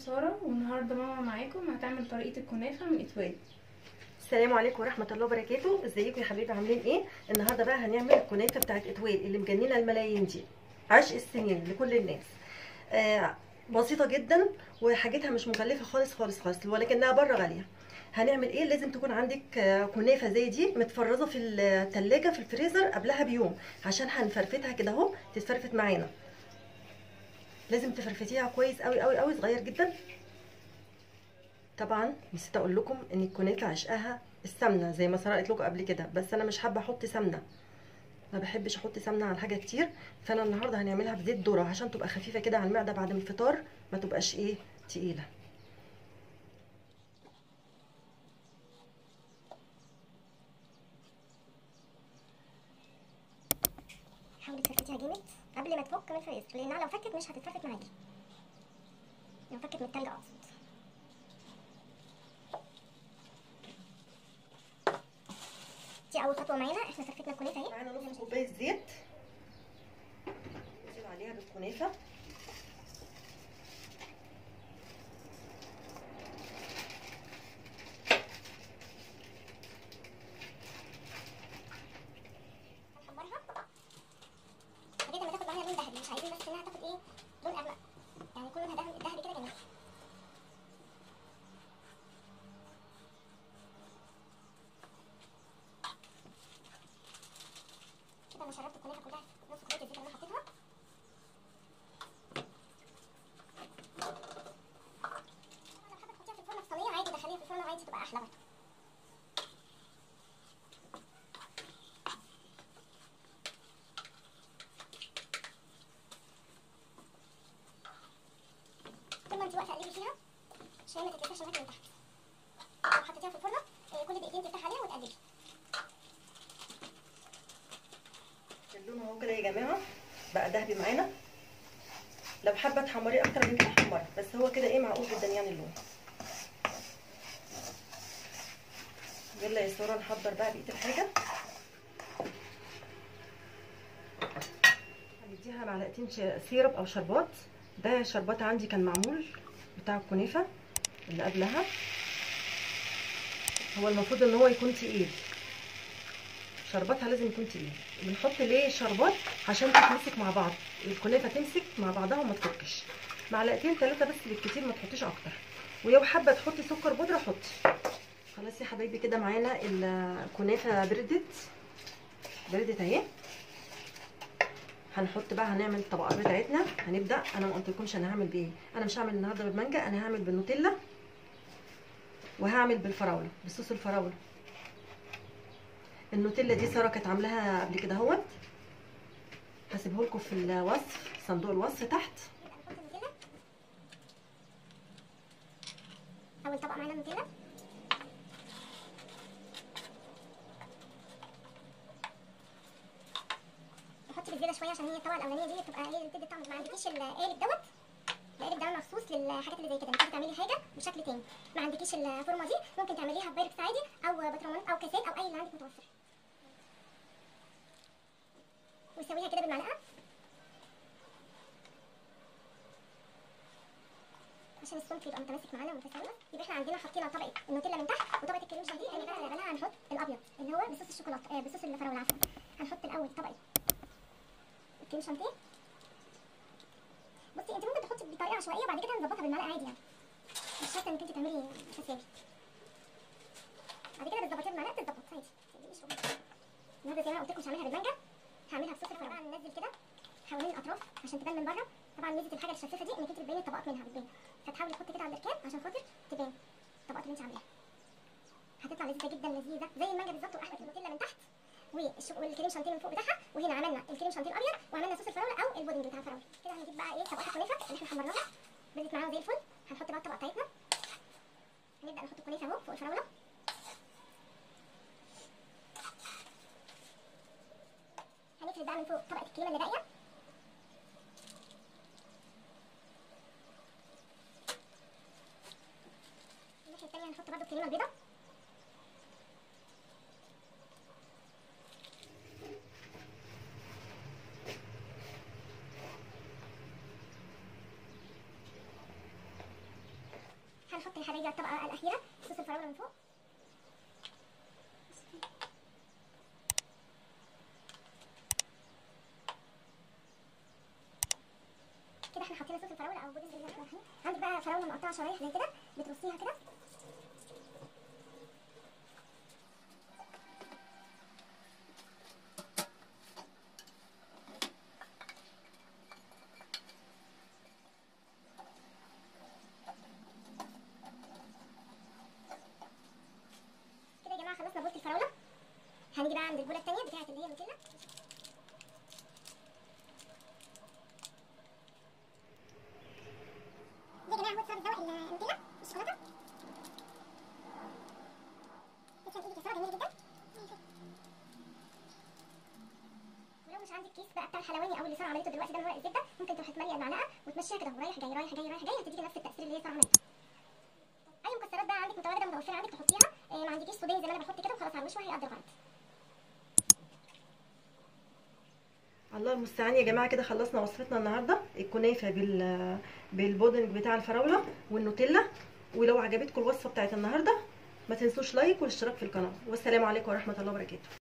سارة، والنهاردة ماما معاكم هتعمل طريقة الكنافة من اتوال. السلام عليكم ورحمة الله وبركاته. ازيكم يا حبايبي، عاملين ايه؟ النهارده بقى هنعمل الكنافة بتاعت اتوال اللي مجننة الملايين دي، عشق السنين لكل الناس. بسيطة جدا وحاجتها مش مكلفة خالص خالص خالص، ولكنها بره غالية. هنعمل ايه؟ لازم تكون عندك كنافة زي دي متفرزة في التلاجة في الفريزر قبلها بيوم، عشان هنفرفتها كده اهو تتفرفت معانا. لازم تفرفتيها كويس قوي قوي قوي، صغير جدا. طبعا نسيت اقول لكم ان الكنافه عشقها السمنة زي ما ساره قالت لكم قبل كده، بس انا مش حابة احط سمنه، ما بحبش احط سمنه على حاجة كتير. فانا النهارده هنعملها بزيت ذره عشان تبقى خفيفة كده على المعدة بعد الفطار، ما تبقاش ايه تقيلة. حاولي تفرفتيها جامد قبل ما تفك من الفريزر، لانها لو فكت مش هتتفرفت معاكي، لو فكت من التلج اقصد. دي اول خطوة معانا، احنا فرفتنا الكنافه اهي. معانا نص كوباية زيت ننزل عليها بالكنافه. هنحمرها لغاية ما تاخد معانا لون ذهبي، مش عايزين بس انها تاخد ايه لون اغمق، يعني يكون لونها ذهبي كده جميل. كده انا شربت الكنافه كلها نص كوباية الزيت اللي انا حطيتها. لو حابة تحطيها في الفرن في صينية عادي، دخليها في الفرن عادي تبقى احلى برضه. طول ما انت واقفة قلبي فيها عشان ما تتلسعش معاكي من تحت. لو حطيتيها في الفرن كل دقيقتين تفتحي عليها وتقلبي. اللون اهو كده يا جماعة بقى ذهبي معانا. لو حابة تحمريه اكتر من كده حمري، بس هو كده ايه معقول جدا يعني اللون. يلا يا ساره نحضر بقى بقية الحاجة. هنديها معلقتين syrup او شربات. ده شربات عندي كان معمول بتاع الكنافه اللي قبلها، هو المفروض ان هو يكون تقيل، شرباتها لازم يكون تقيل. بنحط ليه شربات؟ عشان تتمسك مع بعض، الكنافه تمسك مع بعضها وما تفكش. معلقتين ثلاثة بس بالكتير، ما تحطيش اكتر. ولو حابة تحطي سكر بودره حطي. خلاص يا حبايبي كده معانا الكنافه بردت، بردت اهي. هنحط بقى، هنعمل الطبقات بتاعتنا. هنبدا، انا ما قلتلكمش انا هعمل بايه. انا مش هعمل النهارده بالمانجا، انا هعمل بالنوتيلا وهعمل بالفراوله، بصوص الفراوله. النوتيلا دي ساره كانت عاملاها قبل كده اهوت، هسيبه لكم في الوصف، صندوق الوصف تحت. نحط النوتيلا، اول طبقه معانا النوتيلا. نحط بالزيادة شوية عشان هي الطبقة الاولانية دي تبقى هي اللي بتدي الطعم. ما عندكيش القالب دوت، القالب ده مخصوص للحاجات اللي زي كده، انت تعملي حاجة بشكل تاني. ما عندكيش الفورمة دي ممكن تعمليها ببايركس عادي او بطرمانات او كاسات او اي اللي عندك متوفر. وسويها كده بالمعلقه عشان السمك يبقى متماسك معانا ومتساوي. يبقى احنا عندنا حطينا طبقه النوتيلا من تحت وطبقه الكريم شانتيه. اللي بقى اللي هنحط الابيض اللي هو بصوص الشوكولاتة، بصوص الفراوله عفوا. هنحط الاول طبقه الكريم شانتيه. بصي انت ممكن تحطي بطريقة عشوائية وبعد كده نظبطها بالمعلقه عادي، يعني مش شرط انك انت تعملي تساوي. بعد كده بتظبطيها بالمعلقه تتظبط عادي. النهارده زي ما انا قلت لكم مش هعملها بالمانجا، هعملها بصوص الفراوله. ننزل كده حوالين الاطراف عشان تبان من بره. طبعا ميزة الحاجة الشفافه دي انك انت بتبيني الطبقات منها، بتبان، فتحاولي تحطي كده على الاركان عشان خاطر تبان الطبقات اللي انت عاملاها. هتطلع لذيذة جدا، لذيذة زي المانجا بالظبط واحلى. النوتيلا من تحت والكريم شانتيه من فوق بتاعها، وهنا عملنا الكريم شانتيه الابيض وعملنا صوص الفراوله او البودنج بتاع الفراوله. كده هنجيب بقى ايه طبقات الكنافه اللي احنا حمرناها، بردت معانا زي الفل. هنحط بقى الطبقة بتاعتنا، هنبدا نحط الكنافه اهو فوق الفراوله. هنفرد بقى من فوق طبقه الكريمة اللي باقية. الناحية الثانية هنحط برده الكريمة البيضاء. الاخيرة صوص الفراوله من فوق. كده احنا حطينا صوص الفراوله او بودنج. عندك بقى فراوله مقطعه شرايح زي كده، بترصيها كده. كده يا جماعة خلصنا بولة الفراوله. هنيجي بقى عند البوله الثانية بتاعه اللي هي النوتيلا. دي يا جماعة هو ساره بتذوق النوتيلا الشوكولاتة. تسلم ايدك يا ساره، جميلة جدا. ولو مش عندك كيس بقى بتاع الحلواني او اللي ساره عملته دلوقتي ده من ورق الزبدة، ممكن تروحي تملي المعلقة وتمشيها كده رايح جاي رايح جاي رايح جاي، هتديكي نفس التاثير اللي هي ساره عملته. اي مكسرات بقى عندك متواجدة متوفرة عندك تحطيها، ما عندكيش سوداني زي ما انا بحط كده وخلاص على الوش وهيقدر غلط. الله المستعان يا جماعة. كده خلصنا وصفتنا النهارده، الكنافه بالبودنج بتاع الفراوله والنوتيلا. ولو عجبتكم الوصفة بتاعت النهارده ما تنسوش like والاشتراك في القناة، والسلام عليكم ورحمة الله وبركاته.